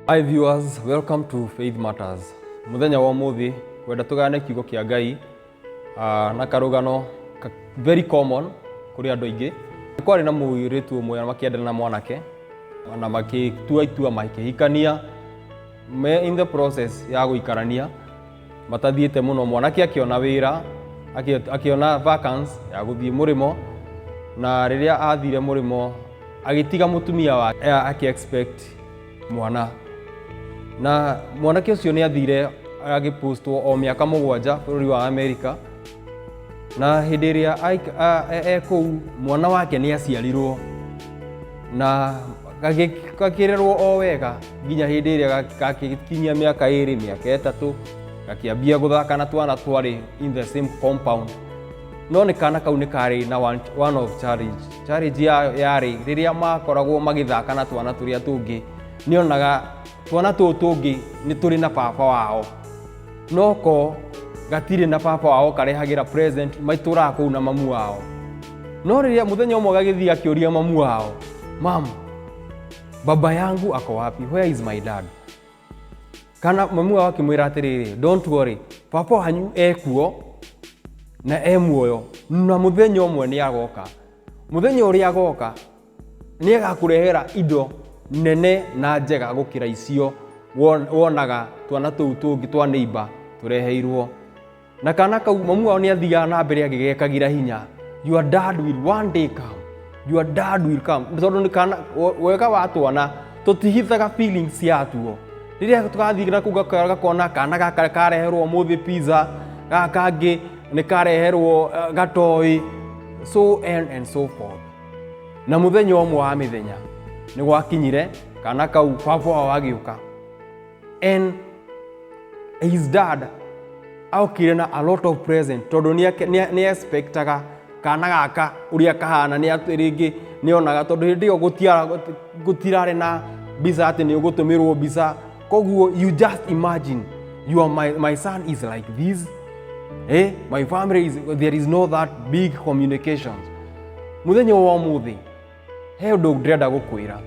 Hi viewers, welcome to Faith Matters. Muthenya wa umuthi kwenda tugane kiugo kia Ngai na karugano ka very common kuri andu aingi. Kwarĩ na mũirĩtu ũmwe makĩendana na mwanake na makĩtua itua makĩhikania me in the process ya gũikarania matathiĩte mũno. Mwanake akĩona wĩra, akĩona vacance ya gũthiĩ mũrĩmo, na rĩrĩa athire mũrĩmo agĩtiga mũtumia wake akĩ expect mwana, na mwanake ũcio nĩ athire agĩpostwo o mĩaka 7 bũrũri wa Amerika. Na hĩndĩ ĩrĩa e kũu, mwana wake nĩ aciarirwo na gakĩrerwo o wega nginya hĩndĩ ĩrĩa gagĩkinyia mĩaka 2, mĩaka 3, gakĩambia gũthaka na twana twarĩ in the same compound. No nĩ kana kau nĩ karĩ na one of challenge. Challenge yarĩ rĩrĩa makoragwo magĩthaka na twana tũrĩa tũngĩ, nĩonaga twana tũũ tũngĩ nĩ tũrĩ na baba wao, no ko gatirĩ na baba wao karehagĩra present, maitũraga kũu na mamu wao. No rĩrĩa mũthenya ũmwe gagĩthiĩ akĩũria mamu wao, "Mam, baba yangu ako wapi? Where is my dad?" Kana mamu wao akĩmwĩra atĩrĩrĩ, "Don't worry, baba wanyu ekuo na e muoyo, na mũthenya ũmwe nĩ agoka. Mũthenya ũrĩa agoka nĩ agakũrehera indo nene na njega gũkĩra icio wonaga twana tũu tũngĩ twa neighbor tũreheirwo." Na kana kau, mamu wao nĩ athiaga na mbere agĩgekagĩra hinya, "Your dad will one day come, your dad will come." Tondũ nĩ kana wega wa twana tũtihithaga feelings yatuo. Rĩrĩa tũgathiĩ na kũu gakona kana gaka kareherwo ũmũthĩ pizza, gaka kangĩ nĩ kareherwo gatoĩ, so and so forth. Na mũthenya ũmwe wa mĩthenya nĩ gwakinyire kana kau baba wao agĩũka, and his dad aokire na a lot of present, tondũ nĩ expectaga kana gaka ũrĩa kahana nĩ atĩ rĩngĩ nĩ onaga, tondũ hĩndĩ ĩyo gũtirarĩ na mbica atĩ nĩ ũgũtũmĩrwo mbica. Koguo you just imagine, you are my son is like this, my family is there, is no that big communications. Mũthenya wa ũmũthĩ he ũndũ ndĩrenda gũkwĩra.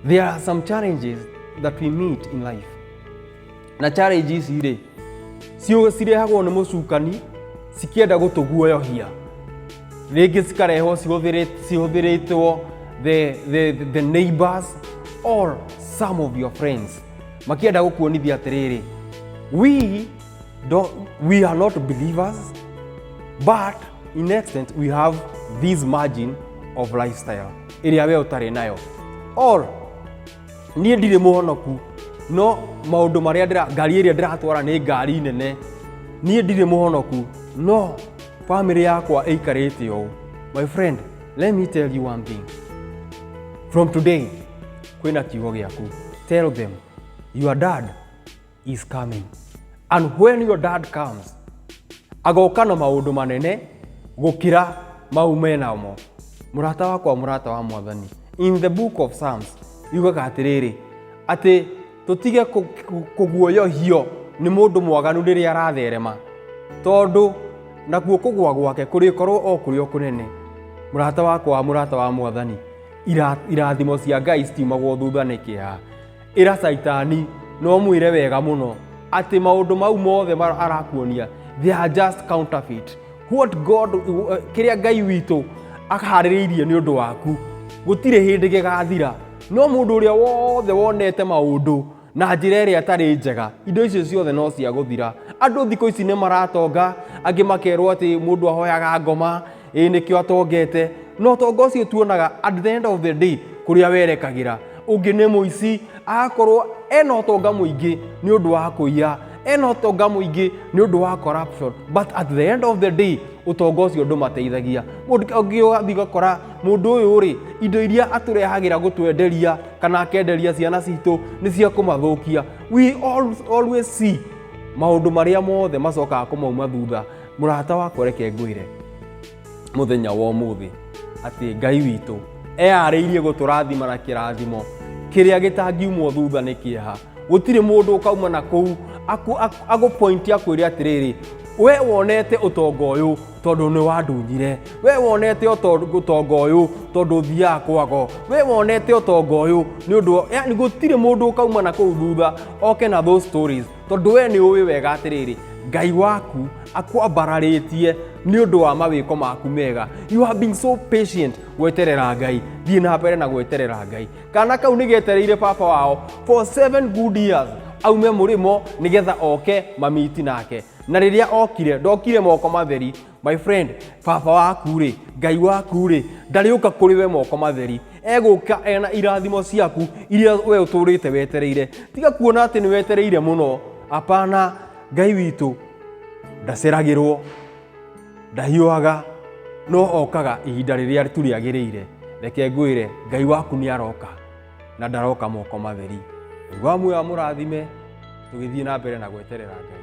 There are some challenges that we meet in life, na challenge ici rĩ cirehagwo nĩ mũcukani cikĩenda gũtũguoyohia. Rĩngĩ cikarehwo cihũthĩrĩtwo the neighbors or some of your friends, makĩenda gũkuonithia atĩrĩrĩ, we, don't, we are not believers, but in extent we have this margin of lifestyle ĩrĩa we ũtarĩ nayo, or niĩ ndirĩ mũhonoku, no maũndũ marĩa ngari ĩrĩa ndĩratwara nĩ ngari nene. Niĩ ndirĩ mũhonoku, no family yakwa ĩikarĩte ũũ. My friend, let me tell you one thing. From today kwĩna kiugo gĩaku, tell them your dad is coming, and when your dad comes, agoka na maũndũ manene gũkĩra mau menamo. Mũrata wakwa, mũrata wa Mwathani, in the book of Psalms yugaga atĩrĩrĩ, atĩ tũtige kũguoyohio nĩ mũndũ mwaganu rĩrĩa aratherema, tondũ nakuo kũgũa gwake kũrĩkorwo o kũrĩ o kũnene. Mũrata wakwa, mũrata wa Mwathani, irathimo cia Ngai citiumagwo thutha nĩ kĩeha. Ĩra Caitani no mwĩre wega mũno atĩ maũndũ mau mothe arakuonia, they are just counterfeit. What God, kĩrĩa Ngai witũ akaharĩrĩirie nĩ ũndũ waku gũtirĩ hĩndĩ gĩgathira. No mũndũ ũrĩa wothe wonete maũndũ na njĩra ĩrĩa ĩtarĩ njega, indo icio ciothe no cia gũthira. Andũ thikũ ici nĩ maratonga, angĩ makerwo atĩ mũndũ ahoyaga ngoma ĩ nĩkĩo atongete. No ũtonga ũcio tuonaga, at the end of the day, kũrĩa werekagĩra. Ũngĩ nĩ mũici, agakorwo ena ũtonga mũingĩ nĩ ũndũ wa kũiya, ena ũtonga mũingĩ nĩ ũndũ wa corruption, but at the end of the day ũtonga ũcio ndũmateithagia. Mũndũ ũngĩ ũgathiĩ ũgakora mũndũ ũyũ rĩ, indo iria atũrehagĩra gũtwenderia kana akenderia ciana citũ nĩ cia kũmathũkia. We always see maũndũ marĩa mothe macokaga kũmauma thutha. Mũrata wakwa, reke ngwĩre mũthenya wa ũmũthĩ atĩ Ngai witũ eyarĩirie gũtũrathima na kĩrathimo kĩrĩa gĩtangiumwo thutha nĩ kĩeha. Gũtirĩ mũndũ ũkauma na kũu agũpointi akwĩre atĩrĩrĩ, We wonete ũtonga ũyũ tondũ nĩ wandunyire. We wonete ũtonga ũyũ tondũ thiaga kwago. We wonete ũtonga ũyũ nĩ ũndũ, yani gũtirĩ mũndũ ũkauma na kũu thutha oke na those stories, tondũ we nĩ ũĩ wega atĩrĩrĩ, Ngai waku akwambararĩtie nĩ ũndũ wa mawĩko maku mega. You have been so patient gweterera Ngai. Thiĩ na mbere na gweterera Ngai. Kana kau nĩ getereire baba wao for 7 good years aume mũrĩmo nĩgetha oke mamiti nake. Na rĩrĩa okire, ndokire moko matheri. My friend, baba waku rĩ, Ngai waku rĩ, ndarĩũka kũrĩ we moko matheri. Egũka ena irathimo ciaku iria we ũtũrĩte wetereire. Tiga kuona atĩ nĩ wetereire mũno. Hapana, Ngai witũ ndaceragĩrwo, ndahiũhaga, no okaga ihinda rĩrĩa tu rĩagĩrĩire. Reke ngwĩre, Ngai waku nĩ aroka na ndaroka moko matheri. Ngai wa muoyo amũrathime, tũgĩthiĩ na mbere na gweterera Ngai.